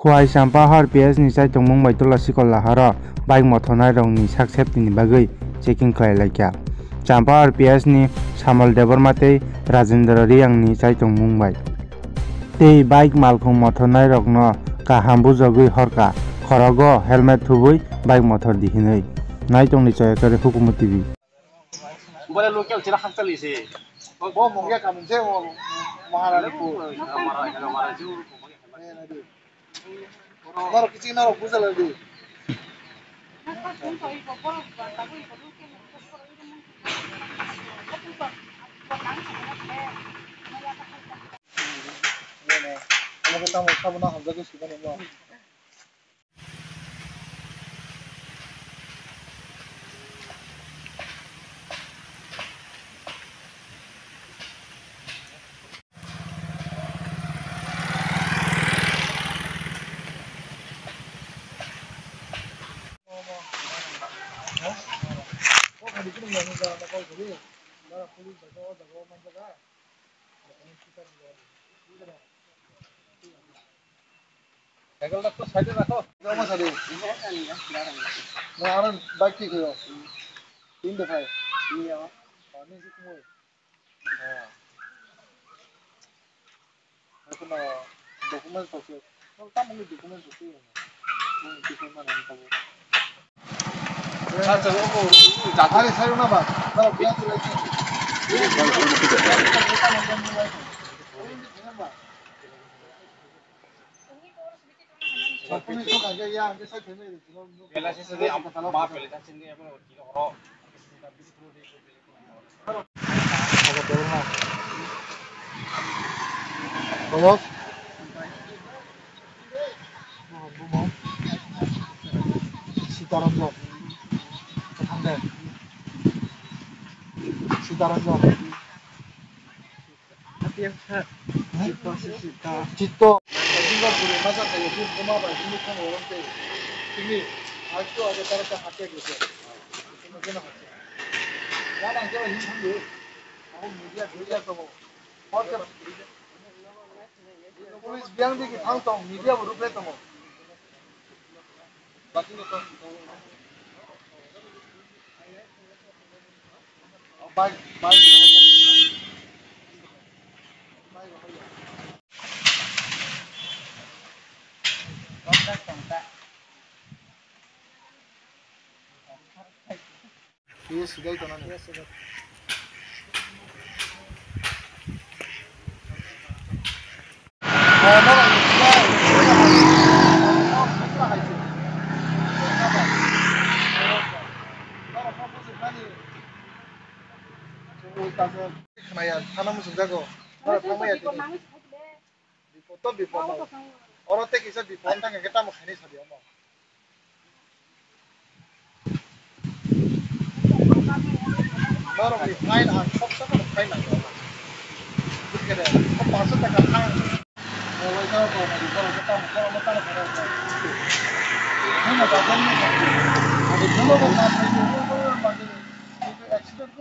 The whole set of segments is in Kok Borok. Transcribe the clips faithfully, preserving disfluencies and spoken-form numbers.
Khowai Champahar P S ni chaitongmung bai Tulasi Kollaharo bike mothornairokni sak safety ni bagwi checking khlai laikha. Champahar P S ni Samal Debbarma tei Rajendra Riyang ni chaitongmung bai. Tei bike malkhung mothornairokno kaham bujagwi horkha, khorogo helmet thubwi bike mothor di hinwi. Naitongdi Choyakari Hukumu T V. Bo local chira hakchali se. Bo mungya kamun se, Maharani pu. Norok kiching norok bujala di. Omo khe tamo sabo na hamjagwi swimani mo. Cycle টা তো সাইডে রাখো। Omo sadi. Na, aro bike ঠিক হইও। তিন দফায়। Ani si kumoi. Hea. Ekheno documents rok se. Tamoni documents rok se. Ani sai na ba. Tara biya chulai se. Sapuni to kage ya, ang ke sai phemai de. Bela se sini am-, ma bela ta sini amo kilo horo. Bolos. Sitaranjan. Sitaranjan. Chitto. Chitto. Police biyang digi thang tong, media bo rupre tongo. Bike, bike. Iye sidai tonani. Khwnaya, thana muchungjago. Oro thangmaya tini. Bipod to bipod. Oro tei kisa bipod wngkha khe tamo khainai sadi omo. Norokni fine ang khopsa kheno fine nangkha. Buji khe de, o panch sho taka fine. Accident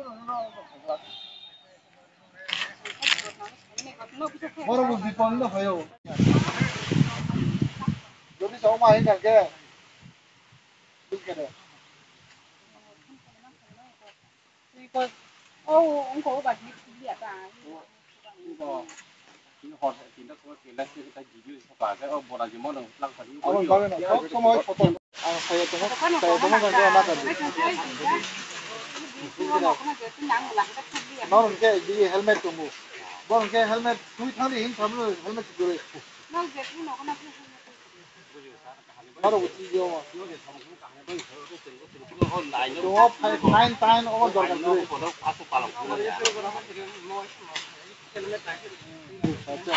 Borok bo bipol no phaio. Jodi sa oma hai kha khe. Oh, ungko ba di ya ta. Hor tinta suma kela se ta video se pa ke o bora je mono lang padi. Abo bagwi no, sob somoi photo. Ang saya tengok, saya tengok ang kaya mata di. Nono ke di helmet tongo. Bono ke helmet tui thani hin thamlo helmet gure. Nang je tu no kana tu. Aro uti yo. Tongo fine, fine, fine, o dorkar gure. Acha.